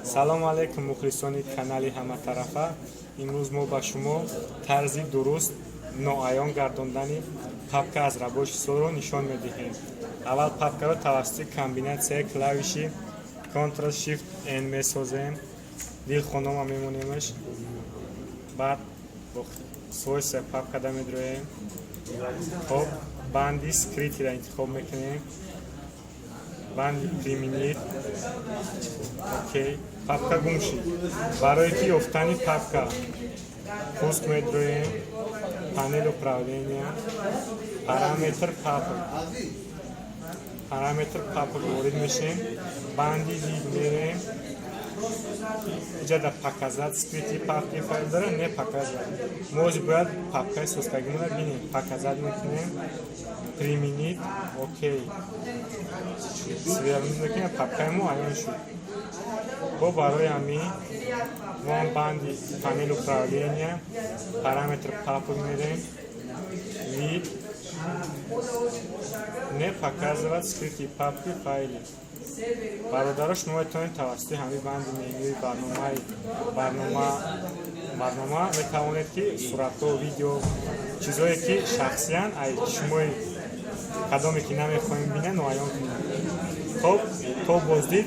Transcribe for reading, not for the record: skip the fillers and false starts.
Салому алайкум, мухлисони канали ҳаматарафа. Имрӯз мо ба шумо тарзи дуруст ноаён гардондани папка аз рабочий стол ро нишон медиҳем. Аввал папкаро тавассути комбинатсияи клавиши Ctrl Shift N месозем, дилхонома мемонемаш. Баъд бо свойства папкада медроем. Хоб, банди скрытый ро интихоб мекунем, банди применить, окей. Папка гум шид. Барои ки ёфтани папка, пуск медроем, панель управления, параметр папок, параметр папок ворид мешем, банди вид мерем. Иҷа показать скрытые папки файл дора, не показать. Мо ҳозир бояд папкаи сохтагимона бинем. Показать мекунем, применить, окей, свернуть мекунем, папкаи мо аён шуд. Бо барои ҳамин мо банди панель управления, параметр папок мерем, вид, не показывать скрытые папки файли. Бародаро, шумо метавонед тавассути ҳамин банди менюи барномаи барнома метавонед, ки суратҳо, видео, чизое ки шахсиян ай шумои кадоме ки намехоҳем бинед, ноаён кунед. Хоб, то боздид.